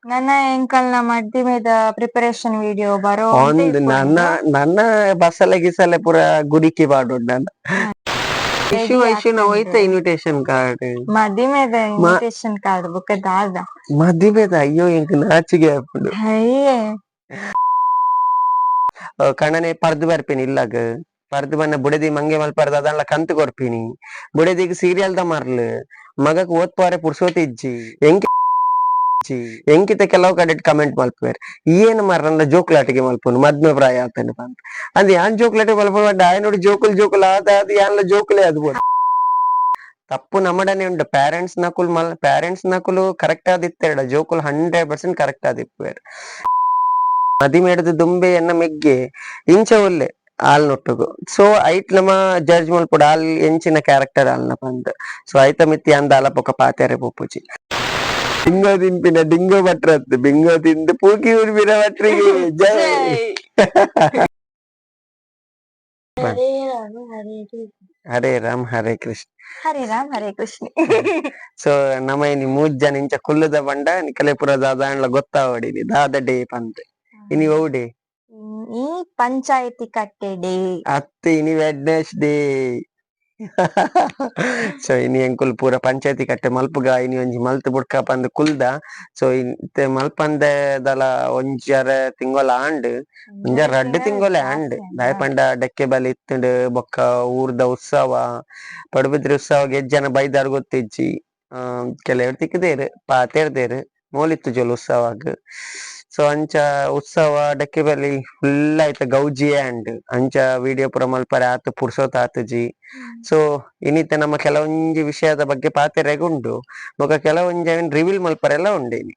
ನನ್ನ ಎಂಕಲ್ನ ಮದ್ದಿಮೆದ preparation video ಬರೋ ಒಂದು ನನ್ನ ನನ್ನ ಬಸಲೆ ಗಿಸಲೆ ಪೂರ ಗುಡಿಕಿ ಪಾಡೋಡು ನನ್ನ. ಐಶು, ಐಶುನ ಹೋಯ್ತ ಇನ್ವಿಟೇಷನ್ ಕಾರ್ಡ್? ಮದಿಮೆದ ಇನ್ವಿಟೇಷನ್ ಕಾರ್ಡ್ ಬುಕ್ಕ ದಾದ? ಮದಿಮೆದ? ಅಯ್ಯೋ, ಎಂಕ್ ನಾಚಿಗೆ ಆಪುಂಡು. ಅಯ್ಯೇ. ಕಣನೆ ಪರ್ದು ಬರ್ಪಿನಿ ಇಲ್ಲಗ್. ಪರ್ದು ಬನ್ನ ಬುಡದಿ ಮಂಗೆ ಮಲ್ಪರ್ದ ಅದಲ್ಲ ಕಂತು ಕೊರ್ಪಿನಿ. ಬುಡದಿಗ್ ಸೀರಿಯಲ್ ದ ಮರ್ಲ್, ಮಗಕ್ ಓದ್ಪಾರೆ ಪುರ್ಸೋತ್ ಇಜ್ಜಿ. ಎಂಕಿ ಎಂಕಿತ ಕೆಲವು ಕಡೆ ಕಮೆಂಟ್ ಮಲ್ಪುವೆರ್, ಏನ್ ಮರ್ರನ್ನ ಜೋಕುಲಾಟಿಗೆ ಮಲ್ಪುನು, ಮದ್ಮೆ ಪ್ರಾಯ ಆತಂಡ ಪಂತ ಅಂದ್. ಯಾನ್ ಜೋಕುಲಾಟಿಗೆ ಮಲ್ಪುನು ಪಂಡ ಆಯ್ ನೋಡಿ ಜೋಕುಲ್ ಜೋಕುಲ್ ಆದ ಅದು ಯಾನ್ಲ ಜೋಕುಲೇ. ಅದು ಬೋಡು ತಪ್ಪು ನಮ್ಮಡನೆ ಉಂಡು. ಪೇರೆಂಟ್ಸ್ ನಕುಲ್ ಮಲ್ ಪೇರೆಂಟ್ಸ್ ನಕುಲು ಕರೆಕ್ಟ್ ಆದಿತ್ತೆರಡ ಜೋಕುಲ್ 100% ಕರೆಕ್ಟ್ ಆದಿಪ್ಪುವೆರ್. ಮದಿಮೆಡ್ದು ದುಂಬೆ ಎನ್ನ ಮೆಗ್ಗೆ ಇಂಚ ಒಲ್ಲೆ ಆಲ್ ನೊಟ್ಟುಗು. ಸೊ ಐಟ್ ನಮ ಜಡ್ಜ್ ಮಲ್ಪೊಡು ಆಲ್ ಎಂಚಿನ ಕ್ಯಾರೆಕ್ಟರ್ ಆಲ್ನ ಪಂದ್. ಸೊ ಐತ ಮಿತ್ತಿ ಅಂದ ಅಲ ಪೊಕ ಪಾತೆರೆ ಪೋಪುಜಿ. ಡಿಂಗೋ ತಿನ್ಪಿನ ಡಿಂಗೋ ಭಟ್ರತ್ ಬಿಂಗೋ ತಿಂದು ಪೂಕಿ ಉರ್ಬಿನ ಭಟ್ರಿಗೆ ಜೈ. ಹರೇ ರಾಮ ಹರೇ ಕೃಷ್ಣ. ಹರೇ ರಾಮ್ ಹರೇ ಕೃಷ್ಣ. ಹರೇ ರಾಮ್ ಹರೇ ಕೃಷ್ಣ. ಸೊ ನಮ ಇನಿ ಮೂಜ್ ಜನ ಇಂಚ ಕುಲ್ಲುದ ಪಂಡ ನಿಕಲೆ ಪುರ ದಾದಾಂಡ್ಲ ಗೊತ್ತಾವಡಿನಿ ದಾದ ಡೇ ಪಂದ್. ಇನಿ ಒವು ಡೇ? ಈ ಪಂಚಾಯತಿ ಕಟ್ಟೆ ಡೇ. ಅತ್ತೆ, ಇನಿ ವೆಡ್ನೆಸ್ಡೇ. ಸೊ ಇನಿ ಎಂಕುಲು ಪೂರ ಪಂಚಾಯತಿ ಕಟ್ಟೆ ಮಲ್ಪುಗ, ಇನಿ ಒಂಜಿ ಮಲ್ತ್ ಬುಡ್ಕ ಪಂದ್ ಕುಲ್ದ. ಸೊ ಇತ್ತೆ ಮಲ್ಪಂದೆ ದಲ ಒಂಜರೆ ತಿಂಗೊಲ ಆಂಡ್, ಒಂಜ ರಡ್ಡ್ ತಿಂಗೊಲೆ ಆಂಡ್. ದಾಯೆ ಪಂಡ ಡೆಕ್ಕೆ ಬಲಿ ಇತ್ತುಂಡು, ಬೊಕ್ಕ ಊರ್ದ ಉತ್ಸವ, ಪಡುಬಿದ್ರಿ ಉತ್ಸವ ಎಜ್ಜನ ಬೈದಾರ್ ಗೊತ್ತಿಜ್ಜಿ. ಕೆಲವರು ತಿಕ್ಕುದೇರು, ಪಾತೆರ್ದೇರು, ಮೋಲಿತ್ತು ಜೋಲು ಉತ್ಸವಗ್. ಸೊ ಅಂಚ ಉತ್ಸವ, ಡೆಕ್ಕೆ ಬಲಿ ಫುಲ್ ಆಯ್ತ ಗೌಜಿ ಅಂಡ್ ಅಂಚ ವಿಡಿಯೋ ಪೂರ ಮಲ್ಪರೆ ಆತು ಪುರ್ಸೋತ್ ಆತುಜಿ. ಸೊ ಇನ್ನಿತ್ತೆ ನಮ್ಮ ಕೆಲವೊಂಜಿ ವಿಷಯದ ಬಗ್ಗೆ ಪಾತೆರೆಗ್ ಉಂಡು. ಬೊಕ ಕೆಲವೊಂಜಿ ಅವೆನ್ ರಿವೀಲ್ ಮಲ್ಪರೆಲ್ಲ ಉಂಡು ಇನಿ.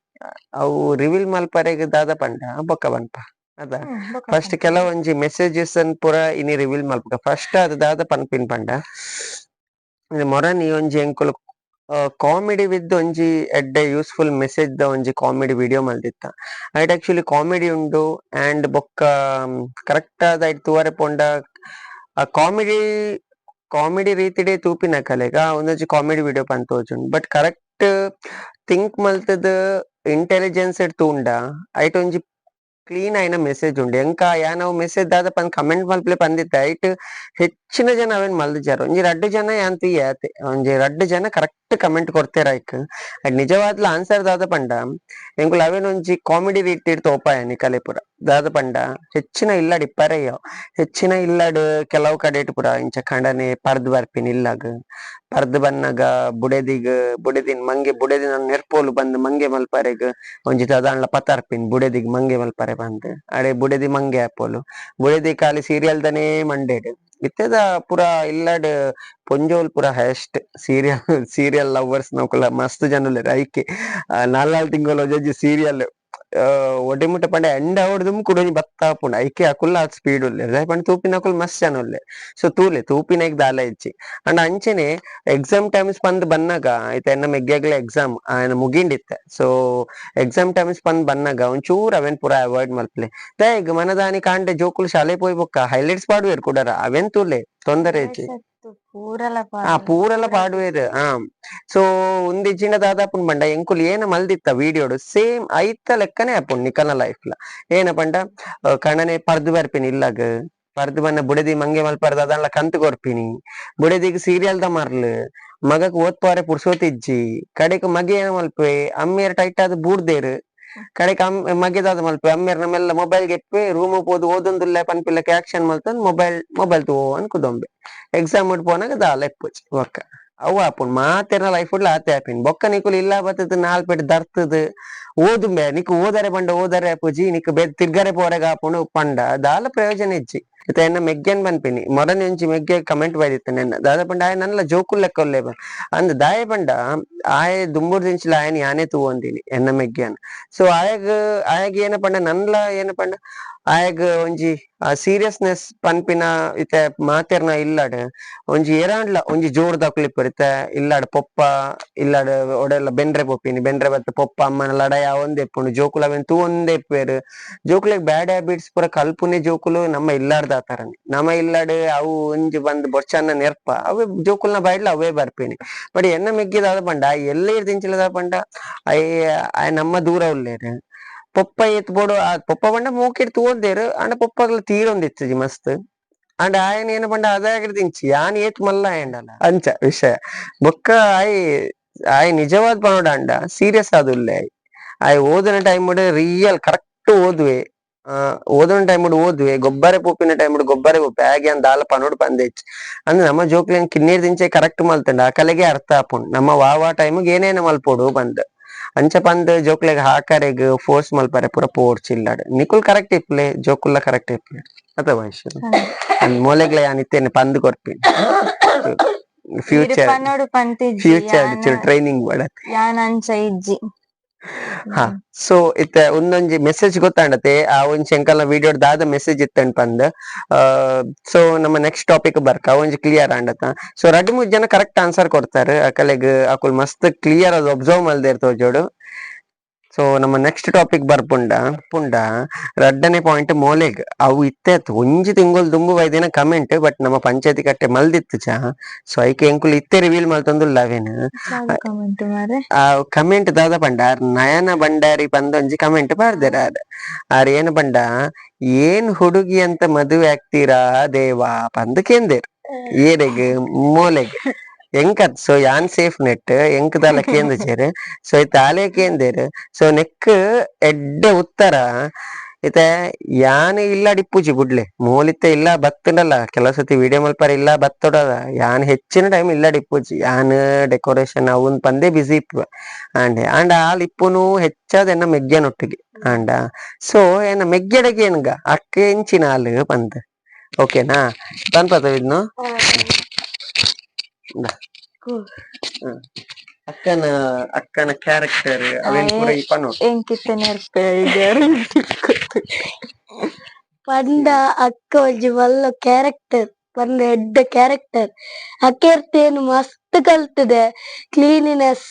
ಅವು ರಿವೀಲ್ ಮಲ್ಪರೆಗ್ ದಾದ ಪಂಡ ಬೊಕ್ಕ ಪನ್ಪ ಅದ. ಫಸ್ಟ್ ಕೆಲವೊಂಜಿ ಮೆಸೇಜಸ್ ಅನ್ ಪೂರ ಇನಿ ರಿವೀಲ್ ಮಲ್ಪುಗ. ಫಸ್ಟ್ ಅದು ದಾದ ಪನ್ಪಿನ್ ಪಂಡ, ಮೊರನಿ ಒಂಜಿ ಎಂಕುಲು ಕಾಮಿಡಿ ವಿತ್ ಒಂಜಿ ಎಡ್ಡೆ ಯೂಸ್ಫುಲ್ ಮೆಸೇಜ್ ದ ಒಂಜಿ ಕಾಮಿಡಿ ವಿಡಿಯೋ ಮಲ್ದಿತ್ತ. ಐಟ್ ಆಕ್ಚುಲಿ ಕಾಮಿಡಿ ಉಂಡು ಅಂಡ್ ಬೊಕ್ಕ ಕರೆಕ್ಟ್ ಆದ್ ಐಟ್ ತೂವರೆ ಪೋಂಡ ಕಾಮಿಡಿ ಕಾಮಿಡಿ ರೀತಿಡೆ ತೂಪಿನ ಕಲೆಗ ಒಂದೊಂಜಿ ಕಾಮಿಡಿ ವಿಡಿಯೋ ಪಂದ್ ತೋಜುಂಡು. But correct think ಮಲ್ತದ್ ಇಂಟೆಲಿಜೆನ್ಸ್ ತೂಂಡ ಐಟ್ ಒಂಜಿ ಕ್ಲೀನ್ ಆಯಿನ ಮೆಸೇಜ್ ಉಂಡು. ಎಂಕ ಯಾನವು ಮೆಸೇಜ್ ದಾದ ಪಂದ್ ಕಮೆಂಟ್ ಮಲ್ಪಲೆ ಪಂದಿತ್ತ. ಐಟ್ ಹೆಚ್ಚಿನ ಜನ ಅವೇನ್ ಮಲ್ದಿಜಾರ್. ಒಂಜಿ ರಡ್ಡ್ ಜನ ಯಾನ್ ತೂಯೆ ಆತೆ. ಒಂಜಿ ರಡ್ಡ್ ಜನ ಕರೆಕ್ಟ್ ಕಮೆಂಟ್ ಕೊರ್ತೆರ್ ಐಕ್. ನಿಜವಾದ್ಲ ಆನ್ಸರ್ ದಾದ ಪಂಡ, ಎಂಕುಲು ಅವೇನ್ ಒಂಜಿ ಕಾಮಿಡಿ ರೀತಿಡ್ ತೋಪಾಯ ನಿಕಲೆ ಪೂರ. ದಾದ ಪಂಡ ಹೆಚ್ಚಿನ ಇಲ್ಲಡ್ ಇಪ್ಪರೆಯೋ, ಹೆಚ್ಚಿನ ಇಲ್ಲಡ್ ಕೆಲವು ಕಡೆಟ್ ಪೂರ ಇಂಚ ಖಂಡನೆ ಪರ್ದ್ ಬರ್ಪಿನಿ. ಇಲ್ಲಗ್ ಪರ್ದ್ ಬನ್ನಗ ಬುಡೆದಿಗ್ ಬುಡೆದಿನ್ ಮಂಗೆ, ಬುಡೆದಿನ ನೆರ್ಪೋಲು ಬಂದ್ ಮಂಗೆ ಮಲ್ಪರೆಗ್ ಒಂಜಿ ದಾದಾಂಡ್ಲ ಪತರ್ಪಿನ್ ಬುಡೆದಿಗ್ ಮಂಗೆ ಮಲ್ಪರೆ ಬಂದ್. ಅಡೆ ಬುಡೆದಿ ಮಂಗೆ ಆಪೋಲು. ಬುಡೆದಿ ಖಾಲಿ ಸೀರಿಯಲ್ ದನೇ ಮಂಡೇಡ್. ಇತ್ತೆದ ಪೂರ ಇಲ್ಲಡ್ ಪೊಂಜೋಲ್ ಪೂರ highest serial serial lovers Nakula ಮಸ್ತ್ ಜನ ಉಲ್ಲೆರ್. ಐಕೆ ನಾಲ್ ನಾಲ್ ತಿಂಗೊಲು ಒಂಜೊಂಜಿ ಸೀರಿಯಲ್ ಒಡೆ ಮುಟ್ಟ ಪಂಡ ಎಂಡ್ ಆವೊಡ್ದುಮ್ ಕುಡೊಂಜಿ ಬತ್ತ ಆಪುಂಡು. ಐಕೆ ಅಕುಲ್ಲ ಆತ್ ಸ್ಪೀಡ್ ಉಲ್ಲೆರ್. ದಾಯೆ ಪಂಡ ತೂಪಿನಕುಲು ಮಸ್ತ್ ಜನ ಉಲ್ಲೆರ್. ಸೊ ತೂಲೆ, ತೂಪಿನೈಕ್ ದಾಲ ಇಜ್ಜಿ. ಅಂಡ ಅಂಚನೆ ಎಕ್ಸಾಮ್ ಟೈಮ್ಸ್ ಪಂದ್ ಬನ್ನಗ ಇತ್ತೆ ಎನ್ನ ಮೆಗ್ಗೆಗ್ಲ ಎಕ್ಸಾಮ್ ಆಯನ ಮುಗಿಂಡಿತ್ತೆ. So exam times ಪಂದ್ ಬನ್ನಗ ಒಂಚೂರು ಅವೆನ್ ಪೂರ ಅವಾಯ್ಡ್ ಮಲ್ಪಲೆ. ದಾಯೆಗ್ ಮನದಾನಿ ಕಾಂಡೆ ಜೋಕುಲು ಶಾಲೆ ಪೋಯಿ ಬೊಕ್ಕ ಹೈಲೈಟ್ಸ್ ಪಾಡುವೆರ್ ಕುಡರ, ಅವೆನ್ ತೂಲೆ, ತೊಂದರೆ ಇಜ್ಜಿ. ಪೂರಲ. ಪೂರೆಲ್ಲ ಪಾಡುವೆರ್. ಸೊ ಉಂದಿಜ್ಜಿಂಡ ದಾದಾಪುಂಡು ಪಂಡ, ಎಂಕುಲು ಏನ ಮಲ್ದಿತ್ತ ವಿಡಿಯೋಡು ಸೇಮ್ ಐತ ಲೆಕ್ಕನೆ ಆಪುಂಡು ನಿಕಲ್ನ ಲೈಫ್ ಲ. ಏನ ಪಂಡ ಕಣನೆ ಪರ್ದು ಬರ್ಪಿನಿ. ಇಲ್ಲಗ್ ಪರ್ದು ಬನ್ನ ಬುಡೆದಿ ಮಂಗೆ ಮಲ್ಪರ್ದ ಅದಲ್ಲ ಕಂತು ಕೊರ್ಪಿನಿ. ಬುಡೆದಿಗ್ ಸೀರಿಯಲ್ ದ ಮರ್ಲ್, ಮಗಕ್ ಓದ್ಪಾರೆ ಪುರ್ಸೋತ್ ಇಜ್ಜಿ. ಕಡೆಕ್ ಮಗೆ ಏನ ಮಲ್ಪುವೆ? ಅಮ್ಮೆರ್ ಟೈಟ್ ಆದ್ ಬೂರ್ದೇರ್. ಕಡೆಕ್ ಮಗೆ ದಾದ ಮಲ್ಪುವೆ? ಅಮ್ಮೆರ್ ನಮ್ಮೆಲ್ಲ ಮೊಬೈಲ್ ಗೆಪ್ಪೆ ರೂಮ್ ಪೋದು ಓದೊಂದುಲ್ಲೆ ಪನ್ಪಿಲಕ ಆಕ್ಷನ್ ಮಲ್ತೊಂದು ಮೊಬೈಲ್ ಮೊಬೈಲ್ ತೂವೊಂದು ಕುದೊಂಬೆ. ಎಕ್ಸಾಮ್ ಪೋನಾಗ ದಾಲ ಇಪ್ಪುಜಿ ಬೊಕ್ಕ. ಅವು ಆಪುಂಡು ಮಾತೆರ್ನ ಲೈಫ್ ಆತೆ ಆಪಿನ್. ಬೊಕ್ಕ ನಿಕುಲು ಇಲ್ಲ ಬತ್ತದ್ ನಾಲ್ ಪೇಟ್ ದರ್ತದ್ ಓದುಂಬೆ. ನಿಕ್ ಓದರೆ ಪಂಡ ಓದರೆ ಆಪುಜಿ, ನಿಕ್ ಬೆ ತಿರ್ಗರೆ ಪೋರೆಗ್ ಆಪುಂಡು ಪಂಡ ದಾಲ ಪ್ರಯೋಜನ ಇಜ್ಜಿ. ಇತ್ತೆ ಎನ್ನ ಮೆಗ್ಗೆನ್ ಪನ್ಪಿನಿ, ಮೊರನೆ ಒಂಜಿ ಮೆಗ್ಗೆ ಕಮೆಂಟ್ ಬೈದಿತ್ತೆ ನೆನ್ನ. ದಾದ ಪಂಡ ಆಯೆ ನನ್ಲ ಜೋಕುಲ್ ಲೆಕ್ಕ ಉಲ್ಲೆ ಅಂದ್. ದಾಯೆ ಪಂಡ ಆಯೆ ದುಂಬುರ್ದಿಂಚಿಲ ಆಯನ್ ಯಾನೇ ತೂವೊಂದಿನಿ ಎನ್ನ ಮೆಗ್ಗೆನ್. ಸೊ ಆಯಗ್ ಆಯಗ್ ಏನ ಪಂಡ ನನ್ಲ ಏನ ಪಂಡ ಆಯಗ್ ಒಂಜಿ ಸೀರಿಯಸ್ನೆಸ್ ಪನ್ಪಿನ. ಇತ್ತೆ ಮಾತೆರ್ನ ಇಲ್ಲಡ್ ಒಂಜಿ ಏರಾಂಡ್ಲ ಒಂಜಿ ಜೋರ್ ದಕುಲು ಇಪ್ಪೆರ್. ಇತ್ತೆ ಇಲ್ಲಡ್ ಪೊಪ್ಪ ಇಲ್ಲಡ್ ಒಡೆಲ್ಲ ಬೆಂಡ್ರೆ ಪೋಪಿನಿ, ಬೆಂಡ್ರೆ ಬತ್ತ್ ಪೊಪ್ಪ ಅಮ್ಮನ ಲಡಾಯಿ ಆವೊಂದೇ ಇಪ್ಪುಂಡು. ಜೋಕುಲು ಅವೆನ್ ತೂವೊಂದೇ ಇಪ್ಪುವೆರ್. ಜೋಕುಲೆಗ್ ಬ್ಯಾಡ್ ಹ್ಯಾಬಿಟ್ಸ್ ಪೂರ ಕಲ್ಪುನೆ ಜೋಕುಲು ನಮ್ಮ ಇಲ್ಲಾರ್ದ. ಆತರನೆ ನಮ ಇಲ್ಲಡ್ ಅವು ಒಂಜಿ ಬಂದ್ ಬೊರ್ಚನ್ನ ನೆರ್ಪ ಅವೆ ಜೋಕುಲ್ನ ಬಾಯಿಡ್ಲ ಅವೇ ಬರ್ಪೇನಿ. ಬಟ್ ಎನ್ನ ಮೆಗ್ಗಿದಾದ ಪಂಡ ಎಲ್ಲ ಇರ್ದಿಂಚಿಲದ ಪಂಡ ಅಯ್ಯ ನಮ್ಮ ದೂರ ಉಲ್ಲೇರು ಪೊಪ್ಪ ಏತ್ ಬೋಡು ಆ ಪೊಪ್ಪ ಪಂಡ ಮೋಕೆಡ್ ತೂವೊಂದೇರು ಅಂಡ ಪೊಪ್ಪಗ್ಲ ತೀರೊಂದಿತ್ತಜಿ ಮಸ್ತ್. ಅಂಡ ಆಯನ ಏನ ಪಂಡ ಅದಾಗಿರ್ದಿಂಚಿ ಯಾನ್ ಏತ್ ಮಲ್ಲ ಆಯಂಡಲ ಅಂಚ ವಿಷಯ ಬೊಕ್ಕ ಆಯ್ ಆಯ್ ನಿಜವಾದ ಪನೋಡ ಅಂಡ ಸೀರಿಯಸ್ ಆದುಲ್ಲೆ ಆಯ್ ಆಯ್ ಓದಿನ time real correct ಓದುವೆ. ಓದುನ ಟೈಮ್ ಓದುವೆ, ಗೊಬ್ಬರ ಪೋಪಿನ ಟೈಮ್ ಗೊಬ್ಬರ ಪೋಪೆ ಆಗೆ ಅಂದ್ ದಾಲ ಪನೋಡು ಪಂದೆಚ್ ಅಂದ್ರೆ ನಮ್ಮ ಜೋಕ್ಲೆನ್ ಕಿನ್ನೇರ್ ದಿಂಚೆ ಕರೆಕ್ಟ್ ಮಲ್ತಂಡ ಆ ಕಲೆಗೆ ಅರ್ಥ ಆಪುಂಡು ನಮ್ಮ ವಾ ಟೈಮ್ ಏನೇನ ಮಲ್ಪೋಡು ಬಂದ್ ಅಂಚ ಪಂದ್ ಜೋಕ್ಲೆಗ್ ಹಾಕರೆಗ್ ಫೋರ್ಸ್ ಮಲ್ಪರೆ ಪೂರ ಪೋಡ್ಚಿಲ್ಲಾಡ್ ನಿಕುಲ್ ಕರೆಕ್ಟ್ ಇಪ್ಲೆ ಜೋಕುಲ್ಲ ಕರೆಕ್ಟ್ ಇಪ್ಲೆ ಅತ ಮಹೇಶ್ ಮೊಲೆಗ್ಲ ಯಾನ್ ಇತ್ತೇನೆ ಪಂದ್ ಕೊರ್ಪಿನ್ ಫ್ಯೂಚರ್ ಪನ್ನೋಡು ಪಂತಿಜ್ಜಿ ಫ್ಯೂಚರ್ ಟ್ರೈನಿಂಗ್ ಬಡ. ಯಾನ್ ಅಂಚ ಇಜ್ಜಿ. ಹಾ ಸೊ ಇತ್ತೆ ಒಂದೊಂಜಿ ಮೆಸೇಜ್ ಗೊತ್ತಾಂಡತೆ ಆ ಒಂಜಿ ಎಂಕಲ್ನ ವಿಡಿಯೋ ದಾದ ಮೆಸೇಜ್ ಇತ್ತಂಡ್ ಪಂದ್. ಸೊ ನಮ್ಮ ನೆಕ್ಸ್ಟ್ ಟಾಪಿಕ್ ಬರ್ಕ ಒಂಜಿ ಕ್ಲಿಯರ್ ಆಂಡತ. ಸೊ ರಡ್ಡ್ ಮೂಜಿ ಜನ ಕರೆಕ್ಟ್ ಆನ್ಸರ್ ಕೊಡ್ತಾರೆ ಅಕಲೆಗ್ ಅಕುಲ್ ಮಸ್ತ್ ಕ್ಲಿಯರ್ ಅದು ಒಬ್ಸರ್ವ್ ಮಲ್ದೇರ್ ತೋಜೋಡು. ಸೊ ನಮ್ಮ ನೆಕ್ಸ್ಟ್ ಟಾಪಿಕ್ ಬರ್ಪುಂಡ ಪುಂಡ ರಡ್ಡನೆ ಪಾಯಿಂಟ್ ಮೋಲೆಗ್ ಅವು ಇತ್ತೆ ಒಂಜಿ ತಿಂಗೊಲ್ ದುಂಬು ಬೈದಿನ ಕಮೆಂಟ್ ಬಟ್ ನಮ್ಮ ಪಂಚಾಯತಿ ಕಟ್ಟೆ ಮಲ್ದಿತ್ತು ಚಾ. ಸೊ ಐಕೆ ಎಂಕುಲು ಇತ್ತೆ ರಿವೀಲ್ ಮಲ್ತೊಂದುಲ್ಲ ಅವೇನು ಕಮೆಂಟ್ ಮಾರೆ. ಆ ಕಮೆಂಟ್ ದಾದ ಪಂಡ ನಯನ ಭಂಡಾರಿ ಪಂದೊಂಜಿ ಕಮೆಂಟ್ ಪಾಡ್ದೆರ್ ಆರ್. ಆರ್ ಏನು ಪಂಡ ಏನ್ ಹುಡುಗಿ ಅಂತ ಮದುವೆ ಆಗ್ತೀರಾ ದೇವಾ ಪಂದ್ ಕೇಂದೇರ್ ಏರೆಗ್ ಮೋಲೆಗ್ ಎಂಕತ್. ಸೊ ಯಾನ್ ಸೇಫ್ ನೆಟ್ ಎಂಕ್ ದಾಲ ಕೇಂದ್ಚೇರ್. ಸೊ ಇತ್ತೆ ಆಲೆ ಕೇಂದೇರ್. ಸೊ ನೆಕ್ ಎಡ್ಡೆ ಉತ್ತರ ಇತ್ತೆ ಯಾನ್ ಇಲ್ಲ ಡಿಪ್ಪುಜಿ ಬುಡ್ಲೆ ಮೋಲಿತ್ತೆ ಇಲ್ಲ ಬತ್ತುಂಡಲ್ಲ ಕೆಲವು ಸತಿ ವಿಡಿಯೋ ಮಲ್ಪರ ಇಲ್ಲ ಬತ್ತೊಡದ ಯಾನ್ ಹೆಚ್ಚಿನ ಟೈಮ್ ಇಲ್ಲ ಡಿಪ್ಪುಜಿ ಯಾನ್ ಡೆಕೋರೇಷನ್ ಅವನ್ ಪಂದೇ ಬಿಸಿ ಇಪ್ಪುವೆ ಆಂಡೆ ಆಂಡ ಆಲ್ ಇಪ್ಪುನು ಹೆಚ್ಚಾದ ಎನ್ನ ಮೆಗ್ಯನೊಟ್ಟಿಗೆ ಆಂಡ. ಸೊ ಎನ್ನ ಮೆಗ್ಯಡಗೆ ಏನ್ಗ ಅಕ್ಕ ಎಂಚಿನ ಆಲ್ ಪಂದ್ ಓಕೆನಾ ಪನ್ಪತ ಇದ್ನು ಅಕ್ಕನ ಅಕ್ಕನ ಕ್ಯಾರೆಕ್ಟರ್ ಅವೇನ್ ಪೂರ ಈ ಪನೋ ಎಂಕಿತ್ತೆ ನೆರ್ಪೆ ಗ್ಯಾರಂಟಿ. ಪಂಡ ಅಕ್ಕ ಒಂಜಿ ಮಲ್ಲ ಕ್ಯಾರೆಕ್ಟರ್ ಪಂಡ ಎಡ್ಡೆ ಕ್ಯಾರೆಕ್ಟರ್ ಅಕ್ಕೆರ್ತೇನು ಮಸ್ತ್ ಕಲ್ತದೆ ಕ್ಲೀನಿನೆಸ್.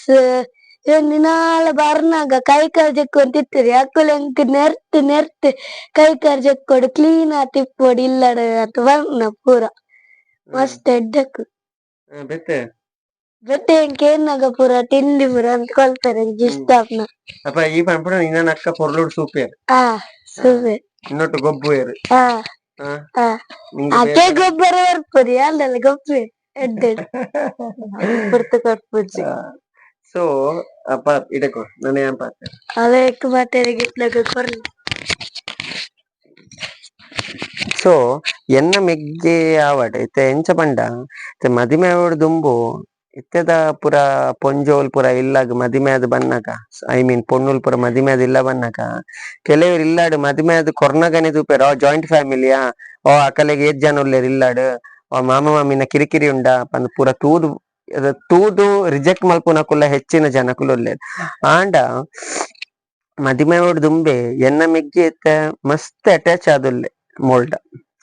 ದಿನಾಲ ಬರ್ನಾಗ ಕೈ ಕಾಲ್ ಜಕ್ಕೊಂತ ಇತ್ತರಿ ಅಕ್ಕುಲು ಎಂಕ್ ನೆರ್ತ್ ನೆರ್ತ್ ಕೈ ಕಾಲ್ ಜಕ್ಕೊಡು ಕ್ಲೀನ್ ಆತ್ ಇಪ್ಪೊಡು ಇಲ್ಲಡ ಅಂತ ಬರ್ನ ಪೂರ ಮಸ್ತ್ ಎಡ್ಡೆಕ್ಕು. ಬೆತ್ತೆ ಬೆತ್ತೆ ಎಂಕ್ ಏನಾಗ ಪೂರ ತಿಂಡಿ ಪೂರ ಅಂತ ಕೊಲ್ತಾರೆ ಎಂಕ್ ಇಷ್ಟ ಆಪ್ನ. ಅಪ್ಪ ಈ ಪನ್ಪುಣ ನಿನ್ನ ಅಕ್ಕ ಪೊರ್ಲುಡ್ ಸೂಪರ್. ಆ ಸೂಪರ್. ಇನ್ನೊಟ್ಟು ಗೊಬ್ಬು ಏರು. ಆ ಆ ಅಕ್ಕೆ ಗೊಬ್ಬರ ಬರ್ಪುರಿ ಅಲ್ಲಲ್ಲ ಗೊಬ್ಬರ ಎಡ್ಡೆ. ಪುರ್ತು ಕೊರ್ಪುಜಿ. ಸೊ ಅಪ್ಪ ಇಡಕೋ ನಾನು ಏನ್ ಪಾತೆ ಅವೇಕ್ ಮಾತೆರೆಗ್ ಇತ್ಲಗ ಕೊರ್ಲಿ. ಸೊ ಎನ್ನ ಮೆಗ್ಗೆ ಆವಡ್ ಇತ್ತೆ ಎಂಚ ಪಂಡ ಇತ್ತೆ ಮದಿಮೆ ಆವಡ್ ದುಂಬು ಇತ್ತೆದ ಪೂರ ಪೊಂಜೋಲ್ ಪೂರ ಇಲ್ಲಾಗ ಮದಿಮೆ ಆದ್ ಬನ್ನಗ I mean ಪೊಣ್ಣುಲ್ ಪೂರ ಮದಿಮೆ ಆದ್ ಇಲ್ಲ ಬನ್ನಗ ಕೆಲವರು ಇಲ್ಲಾಡ್ ಮದಿಮೆ ಆದ್ ಕೊರ್ನಗನೆ ತೂಪೆರ್ ಆ ಜಾಯಿಂಟ್ ಫ್ಯಾಮಿಲಿಯಾ ಓ ಅಕಲೆಗ್ ಏತ್ ಜನ ಉಲ್ಲೆರ್ ಇಲ್ಲಾಡ್ ಆ ಮಾಮ ಮಾಮಿನ ಕಿರಿಕಿರಿ ಉಂಡಾ ಪಂದ್ ಪೂರ ತೂದು ತೂದು ರಿಜೆಕ್ಟ್ ಮಲ್ಪುನಕುಲ್ಲ ಹೆಚ್ಚಿನ ಜನಕುಲು ಉಲ್ಲೆರ್. ಆಂಡ ಮದಿಮೆ ಆವಡ್ ದುಂಬೆ ಎನ್ನ ಮೆಗ್ಗೆ ಇತ್ತೆ ಮಸ್ತ್ ಅಟ್ಯಾಚ್ ಆದುಲ್ಲೆ ಮೋಲ್ಡ.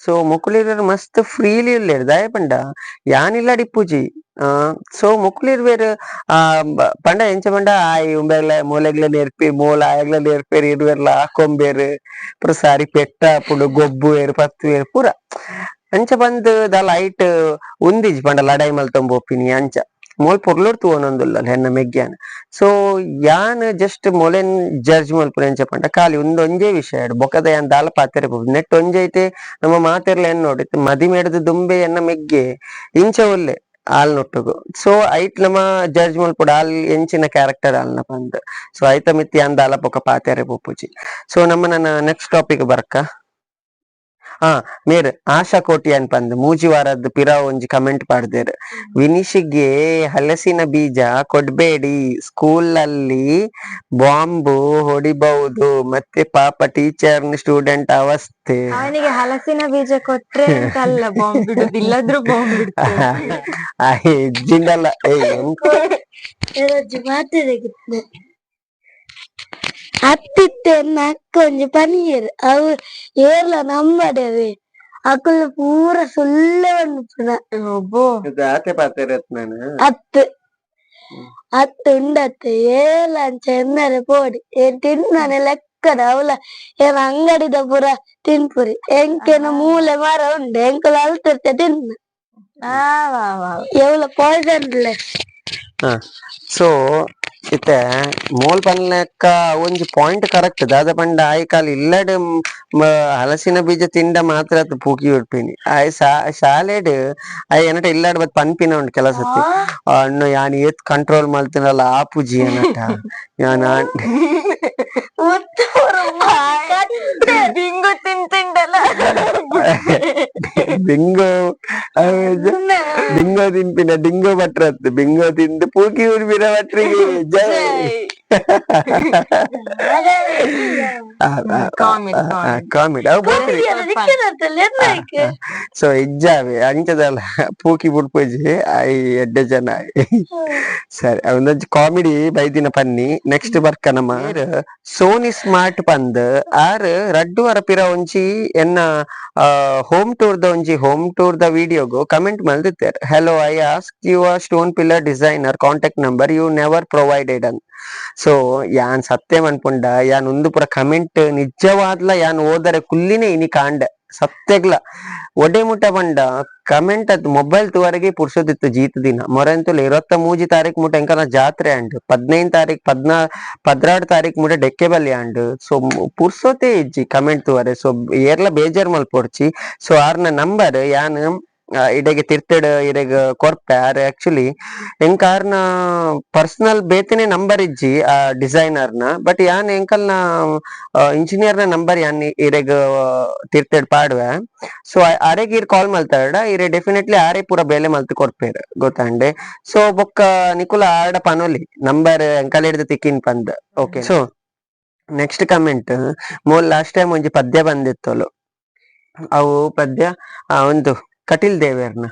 ಸೊ ಮೊಕುಲಿರ್ವೆರ್ ಮಸ್ತ್ ಫ್ರೀಲಿ ಉಲ್ಲೆರ್ ದಾಯೆ ಪಂಡ ಯಾನ್ ಇಲ್ಲಡ್ ಇಪ್ಪುಜಿ. ಸೊ ಮೊಕುಲಿರ್ವೆರ್ ಆ ಪಂಡ ಎಂಚ ಪಂಡ ಆಯ್ ಉಂಬೆಗ್ಲ ಮೋಲೆಗ್ಲ ನೆರ್ಪಿ ಮೋಲ ಆಯಗ್ಲ ನೆರ್ಪೆರ್ ಇರ್ವೆರ್ಲ ಹಾಕೊಂಬೇರ್ ಪೂರ ಸಾರಿ ಪೆಟ್ಟ ಆಪುಂಡು ಗೊಬ್ಬುವೆರ್ ಪತ್ತುವೆರ್ ಪೂರ ಅಂಚ ಬಂದ್ ದಾಲ ಐಟ್ ಉಂದಿಜಿ ಪಂಡ ಲಡಾಯಿ ಮಲ್ತೊಂದು ಪೋಪಿನಿ ಅಂಚ ಮೋಲ್ ಪೊರ್ಲುಡ್ ತೂವೊನೊಂದುಲ್ಲಲ್ ಎನ್ನ ಮೆಗ್ಯಾನ್. ಸೊ ಯಾನ್ ಜಸ್ಟ್ ಮೊಲೆನ್ ಜಡ್ಜ್ ಮಲ್ಪುನ ಎಂಚ ಪಂಡ ಖಾಲಿ ಉಂದೊಂಜೇ ವಿಷಯ ಬೊಕದ ಯಾನ್ ದಾಲ ಪಾತೆರ ನೆಟ್ ಒಂಜೆ ಐತೆ ನಮ್ಮ ಮಾತೆರ್ಲ ಏನ್ ನೋಡಿ ಮದಿಮೆಡ್ದ್ ದುಂಬೆ ಎನ್ನ ಮೆಗ್ಗೆ ಇಂಚ ಉಲ್ಲೆ ಆಲ್ನೊಟ್ಟುಗು. ಸೊ ಐಟ್ ನಮ ಜಡ್ಜ್ ಮಲ್ಪೊಡು ಆಲ್ ಎಂಚಿನ ಕ್ಯಾರೆಕ್ಟರ್ ಆಲ್ನ ಪಂದ್. ಸೊ ಐತ ಮಿತ್ತ್ ಯಾನ್ ದಾಲ ಬೊಕ ಪಾತೆರೆ ಪೋಪುಜಿ. ಸೊ ನಮ್ಮ ನನ್ನ ನೆಕ್ಸ್ಟ್ ಟಾಪಿಕ್ ಬರ್ಕ. ಆ ಮೇರ್ ಆಶಾ ಕೋಟಿಯಾನ್ ಪಂದ್ ಮೂಜಿ ವಾರದ್ ಪಿರ ಒಂಜಿ ಕಮೆಂಟ್ ಪಾಡ್ದೆರ್ ವಿನಿಶಿಗೆ ಹಲಸಿನ ಬೀಜ ಕೊಡ್ಬೇಡಿ ಸ್ಕೂಲ್ ಅಲ್ಲಿ ಬಾಂಬ್ ಹೊಡಿಬಹುದು ಮತ್ತೆ ಪಾಪ ಟೀಚರ್ ಸ್ಟೂಡೆಂಟ್ ಅವಸ್ಥೆ. ಅವನಿಗೆ ಹಲಸಿನ ಬೀಜ ಕೊಟ್ರೆ ಅಂತ ಅಲ್ಲ ಬಾಂಬ್ ಬಿಡುದು, ಇಲ್ಲಾದ್ರೂ ಬಾಂಬ್ ಬಿಡ್ತಾರೆ. ಜಿಂಡಲ್ಲ ಒಂಜಿ ಮಾತೆರೆಗಿತ್ನೆ ಅತ್ತಿತ್ತೆ ಅಕ್ಕ ಒಂಜಿ ಪನಿಯೆರ್ ಅವು ಏರ್ಲ ನಂಬಡವೆ ಅಕುಲು ಪೂರ ಸುಳ್ಳೆ ಪನ್ಪುನ. ಒಬ್ಬೋ ಆತೆ ಪಾತೆರತ್ ನಾನು. ಅತ್ತು ಅತ್ತು ಉಂಡತ್ತೆ ಏಲ ಅಂಚ ಎನ್ನರೆ ಪೋಡಿ ಏನ್ ತಿನ್ನನೆ ಲೆಕ್ಕ. ತಿಕ್ಕದ ಅವಲ ಏನ ಅಂಗಡಿದ ಪೂರ ತಿನ್ಪುರಿ ಎಂಕೇನ ಮೂಲೆ ಮರ ಉಂಡು ಎಂಕುಲ ಅಲ್ತಿರ್ತೆ ತಿನ್ನ. ಆ ವಾ ವಾ. ಎವ್ಲ ಪಾಯ್ಸನ್. ಸೊ ಇತ್ತೆ ಮೋಲ್ ಪನ್ಲೆಕ್ಕ ಒಂಜಿ ಪಾಯಿಂಟ್ ಕರೆಕ್ಟ್. ದಾದ ಪಂಡ ಆಯ್ ಕಾಲ್ ಇಲ್ಲಡ್ ಹಲಸಿನ ಬೀಜ ತಿಂಡ ಮಾತ್ರ ಅತ್ ಪೂಕಿ ಉಡ್ಪಿನಿ. ಆಯ್ ಶಾಲೆಡ್ ಆಯ್ ಏನಟ ಇಲ್ಲಡ್ ಬತ್ ಪನ್ಪಿನ ಉಂಡು ಕೆಲ ಸತಿ, ಅಣ್ಣು ಯಾನ್ ಏತ್ ಕಂಟ್ರೋಲ್ ಮಲ್ತಿನಲ್ಲ ಆಪುಜಿ ಏನಟ ಯಾನ್. ಬಿಂಗು ತಿಂತಿಂಡಲ್ಲ. ಬಿಂಗೋ ಬಿಂಗೋ ತಿನ್ಪಿನ ಡಿಂಗೋ ಭಟ್ರತ್ ಬಿಂಗೋ ತಿಂದು ಪೂಕಿ ಉಡ್ಪಿನ ಭಟ್ರಿಗೆ ಜೈ. ಕಾಮಿಡಿ. ಕಾಮಿಡಿ ಅವು ಬೋತ್ರಿ. ಸೊ ಇಜ್ಜಾವೆ ಅಂಚದಲ್ಲ ಪೂಕಿ ಬುಡ್ಪುಜಿ I ಎಡ್ಡೆ ಜನ. ಸರಿ, ಅವೊಂದೊಂಜಿ ಕಾಮಿಡಿ ಬೈದಿನ ಪನ್ನಿ. ನೆಕ್ಸ್ಟ್ ಬರ್ಕ ನಮ್ಮ ಸೋನಿ ಸ್ಮಾರ್ಟ್ ಪಂದ್ ಆರ್ ರಡ್ಡು ವರ ಪಿರ ಒಂಜಿ ಎನ್ನ ಹೋಮ್ ಟೂರ್ the ಒಂಜಿ home tour the ವಿಡಿಯೋಗು comment ಮಲ್ದಿತ್ತೆರ್. "Hello, I ask you a stone pillar designer contact number, you never provided" ಅಂತ. ಸೊ ಯಾನ್ ಸತ್ಯ ಮನ್ಪುಂಡ ಯಾನ್ ಉಂದು ಪೂರ ಕಮೆಂಟ್ ನಿಜವಾದ್ಲ ಯಾನ್ ಓದರೆ ಕುಲ್ಲಿನೇ ಇನಿ ಕಾಂಡೆ. ಸತ್ಯಗ್ಲ ಒಡೆ ಮುಟ್ಟ ಪಂಡ ಕಮೆಂಟ್ ಅದ್ ಮೊಬೈಲ್ ತುವರೆಗೆ ಪುರ್ಸೊದಿತ್ತು ಜೀತ ದಿನ ಮೊರೆಂತುಲ. 23 ತಾರೀಕು ಮುಟ್ಟ ಎಂಕನ ಜಾತ್ರೆ ಅಂಡ್ 15 ತಾರೀಕ್ 12 ತಾರೀಕ್ ಮುಟ್ಟ ಡೆಕ್ಕೆ ಬಲಿ ಅಂಡ್. ಸೊ ಪುರ್ಸೊತೆ ಇಜ್ಜಿ ಕಮೆಂಟ್ ತುವರೆ. ಸೊ ಏರ್ಲ ಬೇಜಾರ್ ಮಲ್ಪೊಡ್ಚಿ. ಸೊ ಆರ್ನ ನಂಬರ್ ಯಾನ್ ಇಡೆಗೆ ತಿರ್ತಡ್ ಇರೆಗ್ ಕೊರ್ಪೆ. ಆರ್ ಆಕ್ಚುಲಿ ಎಂಕ್ ಆರ್ನ ಪರ್ಸನಲ್ ಬೇತೆನೆ ನಂಬರ್ ಇಜ್ಜಿ ಆ ಡಿಸೈನರ್ ನ. ಬಟ್ ಯಾನ್ ಎಂಕಲ್ನ ಇಂಜಿನಿಯರ್ ನ ನಂಬರ್ ಯಾನ್ ಇರೆಗ್ ತಿರ್ತಡ್ ಪಾಡುವೆ. ಸೊ ಅರೆಗ್ ಇರ್ ಕಾಲ್ ಮಲ್ತಾಡ ಇರೆ ಡೆಫಿನೆಟ್ಲಿ ಆರೆ ಪೂರ ಬೇಲೆ ಮಲ್ತ್ ಕೊರ್ಪೇರ್ ಗೊತ್ತಾಂಡೆ. ಸೊ ಬೊಕ್ಕ ನಿಕುಲ ಆಡ ಪನೊಲಿ ನಂಬರ್ ಎಂಕಲ್ ಹಿಡ್ದು ತಿಕ್ಕಿನ್ ಪಂದ್. Okay, so next comment. Mole last time ಒಂಜಿ ಪದ್ಯ ಬಂದಿತ್ತೋಲು. ಅವು ಪದ್ಯ ಒಂದು ಕಟಿಲ್ ದೇವೇರ್ನ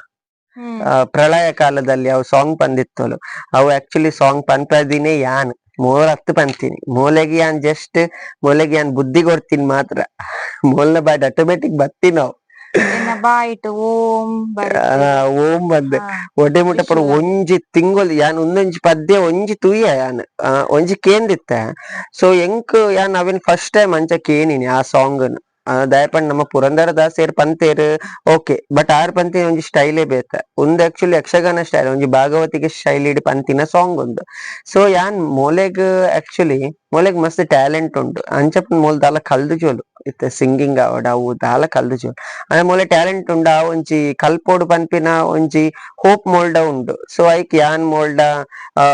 ಪ್ರಳಯ ಕಾಲದಲ್ಲಿ ಅವು ಸಾಂಗ್ ಬಂದಿತ್ತೋಲು. ಅವು ಆಕ್ಚುಲಿ ಸಾಂಗ್ ಪನ್ಪದಿನೇ ಯಾನ್ ಮೋಲ್ ಹತ್ತು ಪಂತೀನಿ. ಮೋಲೆಗೆ ಯಾನ್ ಜಸ್ಟ್ ಮೋಲೆಗೆ ಯಾನ್ ಬುದ್ಧಿ ಕೊಡ್ತೀನಿ ಮಾತ್ರ. ಮೋಲ್ನ ಬಾಯ್ಡ್ ಆಟೋಮೆಟಿಕ್ ಬತ್ತಿ ನಾವು. ಎನ್ನ ಬಾಯಿಟ್ ಓಂ. ಓಂ ಬಂದ್ ಒಡೆ ಮುಟ್ಟ ಪೂರ ಒಂಜಿ ತಿಂಗೊಲ್ ಯಾನ್ ಒಂದೊಂಜಿ ಪದ್ಯ ಒಂಜಿ ತೂಯ ಯಾನ್ ಒಂಜಿ ಕೇಂದಿತ್ತ. ಸೊ ಎಂಕ್ ಯಾನ್ ಅವಿನ್ ಫಸ್ಟ್ ಟೈಮ್ ಅಂಚ ಕೇನಿನಿ ಆ ಸಾಂಗ್. ದಯಪಂಡ್ ನಮ್ಮ ಪುರಂದರ ದಾಸೇರ್ ಪಂತೇರ್ okay, but R ಪಂತಿನ ಒಂಜಿ ಸ್ಟೈಲೇ ಬೇತ. ಒಂದು ಆಕ್ಚುಲಿ ಯಕ್ಷಗಾನ ಸ್ಟೈಲ್, ಒಂಜಿ ಭಾಗವತಿಗೆ ಶೈಲಿ ಪಂತಿನ ಸಾಂಗ್ ಒಂದು. ಸೊ ಯಾನ್ ಮೋಲೆಗ್ ಆಕ್ಚುಲಿ ಮೋಲೆಗ್ ಮಸ್ತ್ ಟ್ಯಾಲೆಂಟ್ ಉಂಟು ಅಂಚ ಮೋಲ್ ದಾಲ ಕಲ್ದು ಜೋಲು ಇತ್ತೆ ಸಿಂಗಿಂಗ್ ಆವಡ್ ಅವು ದಾಲ ಕಲ್ದು ಜೋಲು. ಅಂದ್ರೆ ಮೋಲೆ ಟ್ಯಾಲೆಂಟ್ ಉಂಡು. ಆ ಒಂಜಿ ಕಲ್ಪೋಡು ಪನ್ಪಿನ ಒಂಜಿ ಹೋಪ್ ಮೋಲ್ಡ ಉಂಡು. ಸೊ ಐಕ್ ಯಾನ್ ಮೋಲ್ಡ ಆ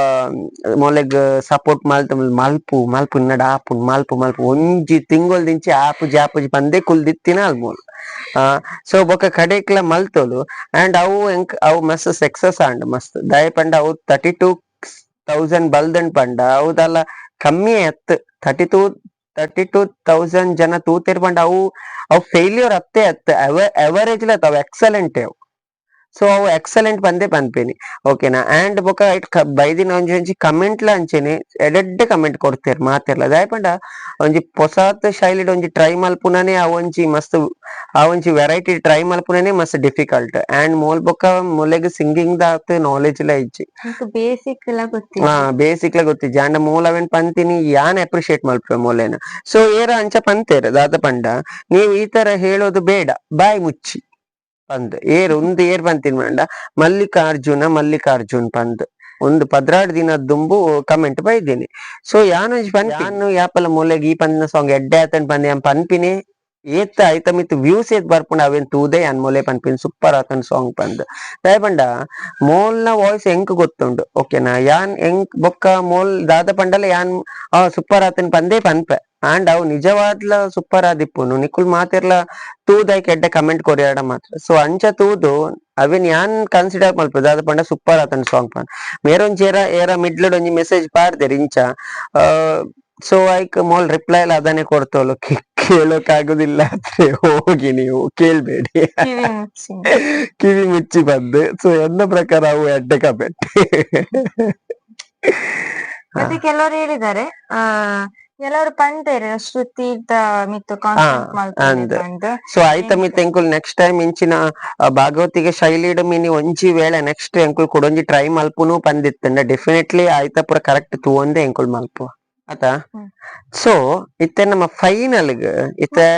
ಮೋಲೆಗ್ ಸಪೋರ್ಟ್ ಮಲ್ತ್ ಮಲ್ಪು ಮಲ್ಪು ಇನ್ನಡ ಆಪು ಮಲ್ಪು ಮಲ್ಪು ಒಂಜಿ ತಿಂಗೊಲ್ ದಿಂಚಿ ಆಪುಜಿ ಆಪುಜಿ ಪಂದೇ ಕುಲ್ದಿತ್ತಿನ ಅಲ್ಮೋಲ್. ಸೊ ಬೊಕ ಕಡೆಕ್ಲ ಮಲ್ತೋಲು ಅಂಡ್ ಅವು ಎಂಕ್ ಅವು ಮಸ್ತ್ ಸಕ್ಸಸ್ ಆಂಡ್ ಮಸ್ತ್. ದಯ ಪಂಡ ಅವು 32,000 ಬಲ್ದನ್ ಪಂಡ ಅವು ದಾಲ ಕಮ್ಮಿ ಅತ್. 32,000 ಜನ ತೂತೆರ್ ಪಂಡ ಅವು ಅವು ಫೇಲ್ಯೂರ್ ಅತ್ತೇ ಅತ್. ಎವರೇಜ್ ಲ ಅವು ಎಕ್ಸಲೆಂಟ್ ಅವು. ಸೊ ಅವು ಎಕ್ಸಲೆಂಟ್ ಪಂದೇ ಪನ್ಪೇನಿ, ಓಕೆನಾ? ಅಂಡ್ ಬೊಕ it ಬೈದಿನ ಒಂಜಿ ಒಂಜಿ ಕಮೆಂಟ್ ಲ ಅಂಚೆನೆ ಎಡೆಡ್ಡೆ ಕಮೆಂಟ್ ಕೊಡ್ತೇರ್ ಮಾತೆರ್ಲ. ದಾಯೆ ಪಂಡ ಒಂಜಿ ಪೊಸಾತ್ ಶೈಲಿಡ್ ಒಂಜಿ ಟ್ರೈ ಮಲ್ಪುನನೆ ಆ ಒಂಜಿ ಮಸ್ತ್ ಆ ಒಂಜಿ ವೆರೈಟಿ ಟ್ರೈ ಮಲ್ಪುನನೆ ಮಸ್ತ್ ಡಿಫಿಕಲ್ಟ್. ಅಂಡ್ ಮೋಲ್ ಬೊಕ ಮೊಲೆಗ್ ಸಿಂಗಿಂಗ್ ದಾತ್ ನಾಲೆಜ್ ಲ ಇಜ್ಜಿ. ಬೇಸಿಕ್ ಎಲ್ಲ ಗೊತ್ತಿಲ್ಲ. ಹಾ, ಬೇಸಿಕ್ ಲ ಗೊತ್ತಿಜ್ಜಿ. ಅಂಡ ಮೂಲ ಅವೇನ್ ಪಂತಿನಿ ಯಾನ್ ಅಪ್ರಿಶಿಯೇಟ್ ಮಲ್ಪೆ ಮೊಲೆನ. ಸೊ ಏರ ಅಂಚ ಪಂತೇರ್, ದಾದ ಪಂಡ ನೀವು ಈ ತರ ಹೇಳೋದು ಬೇಡ, ಬಾಯ್ ಮುಚ್ಚಿ ಪಂದ್. ಏರ್ ಒಂದು ಏರ್ ಪಂತಿನ ಪಂಡ ಮಲ್ಲಿಕಾರ್ಜುನ ಮಲ್ಲಿಕಾರ್ಜುನ್ ಪಂದ್ ಒಂದು 12 ದಿನ ದುಂಬು ಕಮೆಂಟ್ ಬೈದೀನಿ. ಸೊ ಯಾನ್ ಒಂಜಿ ಪನ್ ಯಾನ್ ಯಾಪಲ ಮೂಲೆಗ್ ಈ ಪಂದಿನ ಸಾಂಗ್ ಎಡ್ಡೆ ಆತನ್ ಪಂದ್ ಯಾನ್ ಪನ್ಪಿನಿ. ಏತ್ ಐತ ಮಿತ್ ವ್ಯೂಸ್ ಏತ್ ಬರ್ಪುಂಡು ಅವೇನ್ ತೂದೆ ಯಾನ್ ಮೊಲೆ ಪನ್ಪಿನಿ ಸೂಪರ್ ಆತನ್ ಸಾಂಗ್ ಪಂದ್. ದಾಯೆ ಪಂಡ ಮೋಲ್ನ ವಾಯ್ಸ್ ಎಂಕ್ ಗೊತ್ತುಂಡು, ಓಕೆನಾ? ಯಾನ್ ಎಂಕ್ ಬೊಕ್ಕ ಮೋಲ್ ದಾದ ಪಂಡಲ ಯಾನ್ ಆ ಸೂಪರ್ ಆತನ್ ಪಂದೇ ಪನ್ಪೆ. ಅಂಡ್ ಅವು ನಿಜವಾದ್ಲ ಸೂಪರ್ ಆದಿಪ್ಪುನು. ನಿಕುಲ್ ಮಾತೆರ್ಲ ತೂದಾಯ್ಕ್ ಎಡ್ಡೆ ಕಮೆಂಟ್ ಕೊರಿಯಾಡ ಮಾತ್ರ. ಸೊ ಅಂಚ ತೂದು ಅವೇನ್ ಯಾನ್ ಕನ್ಸಿಡರ್ ಮಲ್ಪು ದಾದ ಪಂಡ ಸೂಪರ್ ಆತನ್ ಸಾಂಗ್ ಪಂದ್. ಮೇರೊಂಜಿ ಏರ ಏರ ಮಿಡ್ಲಡ್ ಒಂಜಿ ಮೆಸೇಜ್ ಪಾಡ್ದೆರ್ ಇಂಚ. ಸೊ ಐಕ್ ಮೋಲ್ ರಿಪ್ಲೈ ಎಲ್ಲ ಅದನ್ನೇ ಕೊಡ್ತೋಲು, ಕೇಳೋಕ್ ಆಗುದಿಲ್ಲ ಅಂದ್ರೆ ಹೋಗಿ ನೀವು ಕೇಳ್ಬೇಡಿ. ಕಿವಿ ಮುಚ್ಚಿ. ಕಿವಿ ಮುಚ್ಚಿ ಬಂದು. ಸೊ ಎನ್ನ ಪ್ರಕಾರ ಅವು ಎಡ್ಡೆ ಕಮೆಂಟ್. ಮತ್ತೆ ಕೆಲವರು ಹೇಳಿದ್ದಾರೆ, ಕೆಲವರು ಪಂತೇರು ಶ್ರುತಿ ಮಿತ್ತು ಕಾನ್ಸಂಟ್ರೇಟ್ ಅಂದ್. ಮಲ್ಪುನೆ. ಸೊ ಆಯ್ತ ಮಿತ್ ಎಂಕುಲ್ ನೆಕ್ಸ್ಟ್ ಟೈಮ್ ಇಂಚಿನ ಭಾಗವತಿಗೆ ಶೈಲಿಡ್ ಮಿನಿ ಒಂಜಿ ವೇಳೆ ನೆಕ್ಸ್ಟ್ ಎಂಕುಲ್ ಕುಡೊಂಜಿ ಟ್ರೈ ಮಲ್ಪುನು ಪಂದಿತ್ತಂಡ ಡೆಫಿನೆಟ್ಲಿ ಆಯ್ತ ಪೂರ ಕರೆಕ್ಟ್ ತೂವಂದೆ ಎಂಕುಲ್ ಮಲ್ಪು. ಆತ. ಸೊ ಇತ್ತೆ ನಮ್ಮ ಫೈನಲ್ ಇತ್ತೆ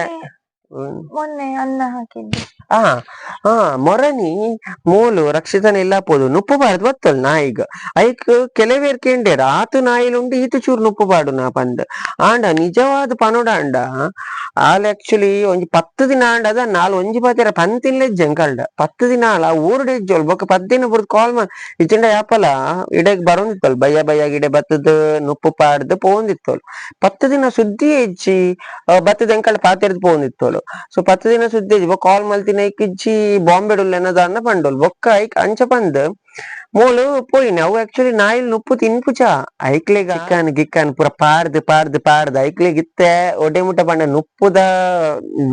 ಮೊನ್ನೆ ಅನ್ನ ಹಾಕಿದ್ದು. ಆ ಆ ಮೊರನಿ ಮೂಲು ರಕ್ಷಿತನ ಇಲ್ಲ ಪೋದು ನುಪ್ಪು ಬಾರ್ದು ಬತ್ತಲ್ ನಾಯಿಗ್. ಐಕ್ ಕೆಲವೇರ್ ಕೇಂಡೇರ್ ಆತು ನಾಯಿಲುಂಡು ಈತು ಚೂರು ನುಪ್ಪು ಪಾಡು ನಾ ಪಂದ್. ಆಂಡ ನಿಜವಾದ ಪನೋಡಾಂಡ ಆಲ್ ಆಕ್ಚುಲಿ ಒಂಜಿ 10 ದಿನ ಆಂಡ ಅದ ನಾಲ್ ಒಂಜಿ ಪಾತೆರ ಪಂತಿನ್ಲೆ ಜಂಕಲ್ಡ 10 ದಿನ ಆಲ ಊರುಡೆ ಇಜ್ಜೋಲ್ ಬೊಕ್ಕ 10 ದಿನ ಬುರ್ದು ಕಾಲ್ ಮಾ ಇಜ್ಜಂಡ ಯಾಪಲ ಇಡೆಗ್ ಬರೋಂದಿತ್ತಲ್ ಬಯ್ಯ ಬಯ್ಯ ಗಿಡೆ ಬತ್ತದ ನುಪ್ಪು ಪಾಡ್ದು ಪೋಂದಿತ್ತೋಲ್. 10 ದಿನ ಸುದ್ದಿ ಇಜ್ಜಿ ಬತ್ತದ ಎಂಕಲ್ಡ ಪಾತೆರ್ದು ಪೋಂದಿತ್ತೋಲು. ಸೊ 10 ದಿನ ಸುದ್ದಿ ಇಜ್ಜಿ ಬೊಕ್ಕ ಕಾಲ್ ಮಲ್ತಿನ ಇಜ್ಜಿ ಬಾಂಬೆ ಡುಲ್ಲೆನದಾನ್ನ ಪಂಡೋಲ್ ಬೊಕ್ಕ ಐಕ್ ಅಂಚ ಪಂದ್ ಮೂಲು ಪೋಯಿನ. ಅವು ಆಕ್ಚುಲಿ ನಾಯಿಲ್ ನುಪ್ಪು ತಿನ್ಪುಚ ಐಕ್ಲೆಗ್ ಚಿಕ್ಕನ್ ಗಿಕ್ಕನ್ ಪೂರ ಪಾಡ್ದು ಪಾಡ್ದು ಪಾಡ್ದು ಐಕ್ಲೆಗ್ ಇತ್ತೆ ಒಡೆ ಮುಟ್ಟ ಪಂಡ ನುಪ್ಪುದ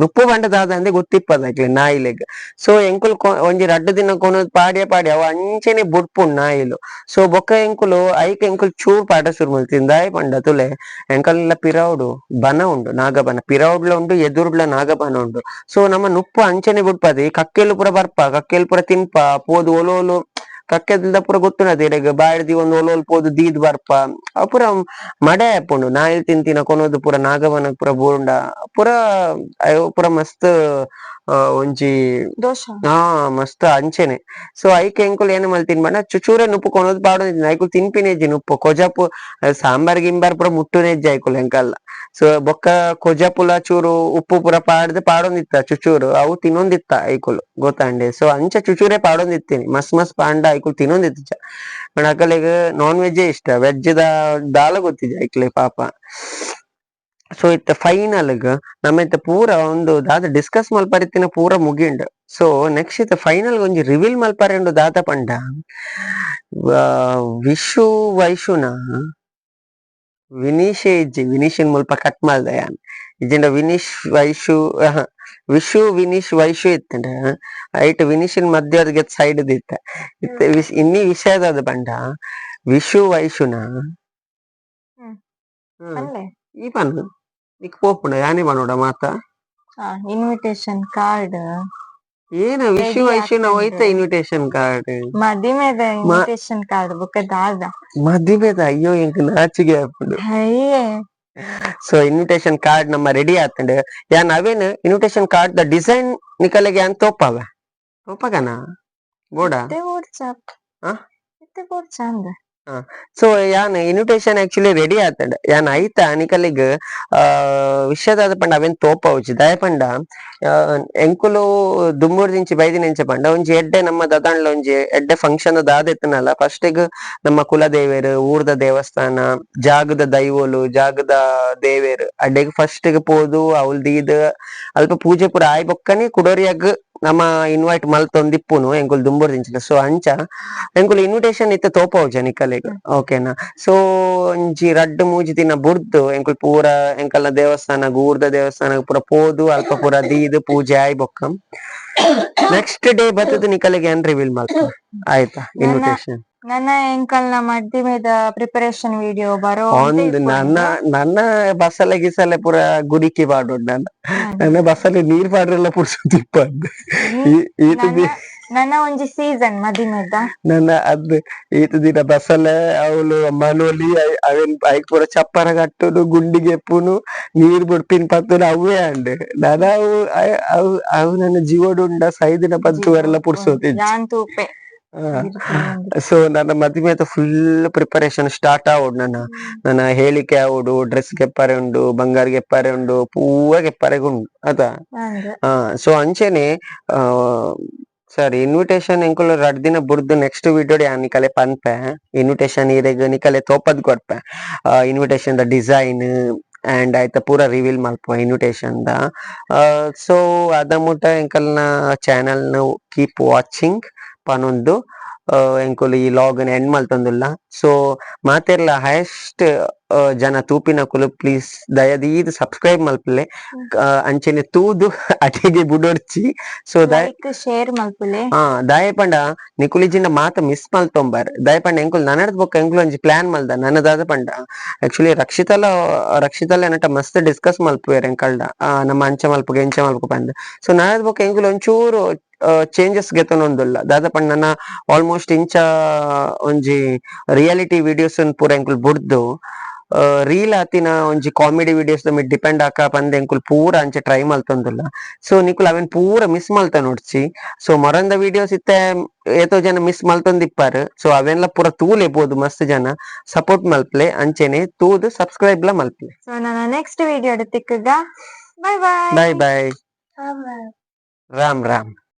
ನುಪ್ಪು ಪಂಡ ದಾದ ಅಂದೆ ಗೊತ್ತಿಪ್ಪದ ಐಕ್ಲೆ ನಾಯಿಲೆಗ್. ಸೊ ಎಂಕುಲು ಒಂಜಿ ರಡ್ಡ್ ದಿನ ಕೊನೊದು ಪಾಡ್ಯ ಪಾಡ್ಯ ಅವು ಅಂಚೆನೆ ಬುಡ್ಪುಂಡು ನಾಯಿಲು. ಸೊ ಬೊಕ್ಕ ಎಂಕುಲು ಐಕ್ ಎಂಕುಲು ಚೂರ್ ಪಾಡ ಶುರು ಮಲ್ತಿಂದ ದಾಯೆ ಪಂಡ ತುಲೆ ಎಂಕಲ್ನೆಲ್ಲ ಪಿರವುಡು ಬನ ಉಂಡು ನಾಗಬನ ಪಿರವುಡ್ಲ ಉಂಡು ಎದುರುಡ್ಲ ನಾಗಬನ ಉಂಡು. ಸೊ ನಮ್ಮ ನುಪ್ಪು ಅಂಚೆನೆ ಬುಡ್ಪದ ಈ ಕಕ್ಕೆಲು ಪೂರ ಬರ್ಪ ಕಕ್ಕೆಲು ಪೂರ ತಿನ್ಪ ಪೋದು ಒಲೋಲು ಕಕ್ಕೆದ ಪೂರ ಗೊತ್ತುಂಡದ ಇರೆಗ್ ಬಾಯ್ದಿ ಒಂದು ಒಲೋಲ್ ಪೋದು ದೀದ್ ಬರ್ಪ ಅವು ಪೂರ ಮಡೆ ಆಪುಂಡು ನಾಯಿಲ್ ತಿಂತಿನ ಕೊನೊದು ಪೂರ ನಾಗಬನ ಪೂರ ಬೋಂಡ ಪೂರ ಅವು ಪೂರ ಮಸ್ತ್ ಒಂಜಿ ದೋಷ ಹಾ ಮಸ್ತ್ ಅಂಚೆನೆ. ಸೊ ಐಕ್ ಎಂಕುಲು ಏನ್ ಮಲ್ತಿನ್ ಪಂಡ ಚುಚೂರೆ ನುಪ್ಪು ಕೊನೊದು ಪಾಡೊಂದಿತ್ತಿನ ಐಕುಲು ತಿನ್ಪಿನೆಜ್ಜಿ ನುಪ್ಪು ಕೊಜಪು ಸಾಂಬಾರ್ ಗಿಂಬಾರ್ ಪೂರ ಮುಟ್ಟುನೆಜ್ಜಿ ಐಕುಲು ಎಂಕಲ್ಲ. ಸೊ ಬೊಕ್ಕ ಕೊಜಪುಲ ಚೂರು ಉಪ್ಪು ಪೂರ ಪಾಡ್ದು ಪಾಡೊಂದಿತ್ತ ಚುಚೂರು ಅವು ತಿನ್ನೊಂದಿತ್ತ ಐಕುಲು ಗೊತ್ತಾಂಡೆ. ಸೊ ಅಂಚ ಚುಚೂರೆ ಪಾಡೊಂದಿತ್ತೀನಿ ಮಸ್ ಮಸ್ ಪಾಂಡ ಐಕುಲು ತಿನ್ನೊಂದಿತ್ತ. ಬಟ್ ಅಕಲೆಗ್ ನಾನ್ ವೆಜ್ ಇಷ್ಟ ವೆಜ್ ದ ದಾಲ ಗೊತ್ತಿಜ್ಜಿ ಐಕ್ಲೆ ಪಾಪ. ಸೊ ಇತ್ತ ಫೈನಲ್ ನಮ್ಮ ಇತ್ತ ಪೂರ ಒಂದು ದಾದ ಡಿಸ್ಕಸ್ ಮಲ್ಪರಿತ್ತಿನ ಪೂರ ಮುಗಿಂಡ್. ಸೊ ನೆಕ್ಸ್ಟ್ ಇತ್ತ ಫೈನಲ್ ಒಂಜಿ ರಿವೀಲ್ ಮಲ್ಪರೆಂಡು ದಾದ ಪಂಡ ವಿಶು ವೈಶುನ ವಿನೀಶೇ ಇಜ್ಜಿ ವಿನೀಶನ್ ಮುಲ್ಪ ಕಟ್ ಮಲ್ದ ಯಾನ್ ಇಜ್ಜಿಂಡ ವಿನೀಶ್ ವೈಶು ವಿಶು ವಿನೀಶ್ ವೈಶು ಇತ್ತಂಡ ಐಟ್ ವಿನೀಶನ್ ಮಧ್ಯದ ಸೈಡ್ ದಿತ್ತ ಇತ್ತ ಇನ್ನಿ ವಿಷಯದ ಪಂಡ ವಿಶು ವೈಶುನ ಈ ಪನ್ ನಿಕ್ ಪೋಪುಂಡ ಯಾನೇ ಪನೋಡ ಮಾತ ಇನ್ವಿಟೇಷನ್ ಕಾರ್ಡ್ ಏನ ವಿಶು ವೈಶುನ ಹೋಯ್ತ ಇನ್ವಿಟೇಷನ್ ಕಾರ್ಡ್ ಮದಿಮೆದ ಇನ್ವಿಟೇಷನ್ ಕಾರ್ಡ್ ಬೊಕ್ಕ ದಾದ ಮದಿಮೆದ ಅಯ್ಯೋ ಎಂಕ್ ನಾಚಿಗೆ ಆಪುಂಡು. ಅಯ್ಯೇ so invitation card ನಮ್ಮ ರೆಡಿ ಆತಂಡ್ ಯಾನ್ ಅವೇನ್ invitation card the design ನಿಕಲೆಗೆ ಯಾನ್ ತೋಪಾವ ತೋಪಗನ ಬೋಡ ಇತ್ತೆ ಬೋಡ್ಚ ಅಂದ. ಸೊ ಯಾನ್ invitation actually ready ಆತಂಡ್ ಯಾನ್ ಐತ ನಿಕಲೆಗ್ ವಿಷಯದಾದ ಪಂಡ ಅವೇನ್ ತೋಪವುಜಿ ದಾಯ ಪಂಡ ಎಂಕುಲು ದುಂಬುರ್ದಿಂಚಿ ಬೈದಿನೆಂಚ ಪಂಡ ಒಂಜಿ ಎಡ್ಡೆ ನಮ್ಮ ದದಾಂಡ್ಲ ಒಂಜಿ ಎಡ್ಡೆ ಫಂಕ್ಷನ್ ದಾದ ಇತ್ತನಲ್ಲ ಫಸ್ಟ್ ಗ್ ನಮ್ಮ ಕುಲದೇವೆರ್ ಊರ್ದ ದೇವಸ್ಥಾನ ಜಾಗದ ದೈವೋಲು ಜಾಗದ ದೇವೆರ್ ಅಡ್ಡೆಗ್ ಫಸ್ಟ್ ಗ್ ಪೋದು ಅವ್ಲ್ ದೀದ್ ಅಲ್ಪ ಪೂಜೆ ಪೂರ ಆಯ್ ಬೊಕ್ಕನೆ ಕುಡೋರಿಯಾಗ್ ನಮ್ಮ ಇನ್ವೈಟ್ ಮಲ್ತೊಂದಿಪ್ಪುನು ಎಂಕುಲು ದುಂಬುರ್ದಿಂಚಿನ. ಸೊ ಅಂಚ ಎಂಕುಲು ಇನ್ವಿಟೇಷನ್ ಇತ್ತ ತೋಪವುಜ ನಿಕಲೆಗ್ ಓಕೆನಾ. ಸೊ ಒಂಜಿ ರಡ್ಡ್ ಮೂಜಿ ದಿನ ಬುಡ್ದು ಎಂಕುಲು ಪೂರ ಎಂಕಲ್ನ ದೇವಸ್ಥಾನ ಊರ್ದ ದೇವಸ್ಥಾನ ಪೂರ ಪೋದು ಅಲ್ಪ ಪೂರ ದೀದ್ ಪೂಜೆ ಆಯ್ ಬೊಕ್ಕ ನೆಕ್ಸ್ಟ್ ಡೇ ಬತ್ತದ ನಿಕಲೆಗ್ ಏನ್ ರಿವೀಲ್ ಮಲ್ಪ ಆಯ್ತಾ ಇನ್ವಿಟೇಷನ್. ನನ್ನ ಎಂಕಲ್ನ ಮದ್ದಿಮೆದ ಪ್ರಿಪರೇಷನ್ ವಿಡಿಯೋ ಬರೋ ಒಂದು ನನ್ನ ನನ್ನ ಬಸಲೆ ಗಿಸಲೆ ಪೂರ ಗುರಿಕಿ ಪಾಡೋಡು ನನ್ನ ನನ್ನ ಬಸಲೆ ನೀರ್ ಪಾಡ್ರೆಲ್ಲ ಪುರ್ಸೊತ್ತಿಪ್ಪಂದ್ ಈತ ನನ್ನ ಒಂಜಿ ಸೀಸನ್ ಮದಿಮೆದ ನನ್ನ ಅದ್ ಈತ ದಿನ ಬಸಲೆ ಅವಳು ಮನೋಲಿ ಅವೇನ್ ಐಕ್ ಪೂರ ಚಪ್ಪರ ಕಟ್ಟುನು ಗುಂಡಿಗೆ ಎಪ್ಪುನು ನೀರ್ ಬುಡ್ಪಿನ್ ಪತ್ತುನು ಅವೇ ಅಂಡ್ ನನ ಅವು ಅವು ಅವು ನನ್ನ ಜೀವಡುಂಡ ಸೈದಿನ ಪತ್ತುವರೆಲ್ಲ ಪುರ್ಸೊತ್ತಿಜ್ಜಿ. ಯಾನ್ ತೂಪೆ. ಸೊ ನನ್ನ ಮದುವೆದ full preparation start ಆವೊಡು ನನ್ನ ನನ್ನ ಹೇಳಿಕೆ ಆವೊಡು ಡ್ರೆಸ್ ಗೆಪ್ಪರೆ ಉಂಡು ಬಂಗಾರ ಗೆಪ್ಪರೆ ಉಂಡು ಪೂರ ಗೆಪ್ಪರೆ ಉಂಡು ಅತ. ಸೊ ಅಂಚೆನೆ ಸರಿ ಇನ್ವಿಟೇಷನ್ ಎಂಕುಲು ರಡ್ಡ್ ದಿನ ಬುಡ್ದು ನೆಕ್ಸ್ಟ್ ವಿಡಿಯೋ ಯಾನ್ ನಿಕಲೆ ಪನ್ಪೆ ಇನ್ವಿಟೇಷನ್ ಇರೆಗ್ ನಿಕಲೆ ತೋಪದ್ ಕೊರ್ಪೆ invitation the design and ಆಯ್ತ ಪೂರ ರಿವೀಲ್ ಮಲ್ಪುವ ಇನ್ವಿಟೇಷನ್ ದ. ಸೊ ಅದ ಮುಟ್ಟ ಎಂಕಲ್ನ ಚಾನೆಲ್ ನು ಕೀಪ್ ವಾಚಿಂಗ್ ಪನೊಂದು ಎಂಕುಲು ಈ ಲಾಗ್ ನ್ ಎಂಡ್ ಮಲ್ತೊಂದುಲ್ಲ. ಸೊ ಮಾತೆರ್ಲ ಹೈಯೆಸ್ಟ್ ಜನ ತೂಪಿನಕುಲು ಪ್ಲೀಸ್ ದಯದೀದ್ ಸಬ್ಸ್ಕ್ರೈಬ್ ಮಲ್ಪುಲೆ ಅಂಚೆನೆ ತೂದು ಅಟಿಗೆ ಬುಡೊರ್ಚಿ. So like share ಮಲ್ಪುಲೆ. ದಾಯೆ ಪಂಡ ನಿಕುಲಿಜಿಂಡ ಮಾತ ಮಿಸ್ ಮಲ್ತೊಂಬಾರ್ ದಾಯೆ ಪಂಡ ಎಂಕುಲು ನನರ್ದ್ ಬೊಕ್ಕ ಎಂಕುಲು ಒಂಜಿ ಪ್ಲಾನ್ ಮಲ್ದ ನನ ದಾದ ಪಂಡ ಆಕ್ಚುಲಿ ರಕ್ಷಿತಲ ರಕ್ಷಿತಲ ಏನಟ ಮಸ್ತ್ ಡಿಸ್ಕಸ್ ಮಲ್ಪುವೆರ್ ಎಂಕಲ್ಡ ನಮ್ಮ ಅಂಚ ಮಲ್ಪುಗ ಎಂಚ ಮಲ್ಪುಗ ಪಂದ್. ಸೊ ನನರ್ದ್ ಬೊಕ್ಕ ಎಂಕುಲು ಒಂಚೂರು ಚೇಂಜಸ್ ಗೆತೊನೊಂದುಲ್ಲ ದಾದ ಪಂಡ ನನ ಆಲ್ಮೋಸ್ಟ್ ಇಂಚ ಒಂಜಿ ರಿಯಾಲಿಟಿ ವಿಡಿಯೋಸ್ ಪೂರ ಎಂಕುಲು ಬುಡ್ದು ರೀಲ್ ಆತಿನ ಒಂಜಿ ಕಾಮಿಡಿ ವಿಡಿಯೋಸ್ ದ ಮಿತ್ತ್ ಡಿಪೆಂಡ್ ಆಕ ಪಂದ್ ಎಂಕುಲು ಪೂರ ಅಂಚ ಟ್ರೈ ಮಲ್ತೊಂದುಲ್ಲ. ಸೊ ನಿಕುಲು ಅವೆನ್ ಪೂರ ಮಿಸ್ ಮಲ್ತ ನೋಡ್ಚಿ. ಸೊ ಮೊರಂದ ವಿಡಿಯೋಸ್ ಇತ್ತೆ ಏತೋ ಜನ ಮಿಸ್ ಮಲ್ತೊಂದಿಪ್ಪಾರ್. ಸೊ ಅವೆನ್ಲ ಪೂರ ತೂಲೆ ಪೋದು ಮಸ್ತ್ ಜನ ಸಪೋರ್ಟ್ ಮಲ್ಪ್ಲೆ, ಅಂಚೆನೆ ತೂದು ಸಬ್ಸ್ಕ್ರೈಬ್ ಲ ಮಲ್ಪ್ಲೆ. ಸೊ ನನ್ನ ನೆಕ್ಸ್ಟ್ ವಿಡಿಯೋ ತಿಕ್ಕಗ, bye bye. Bye bye, Ram Ram.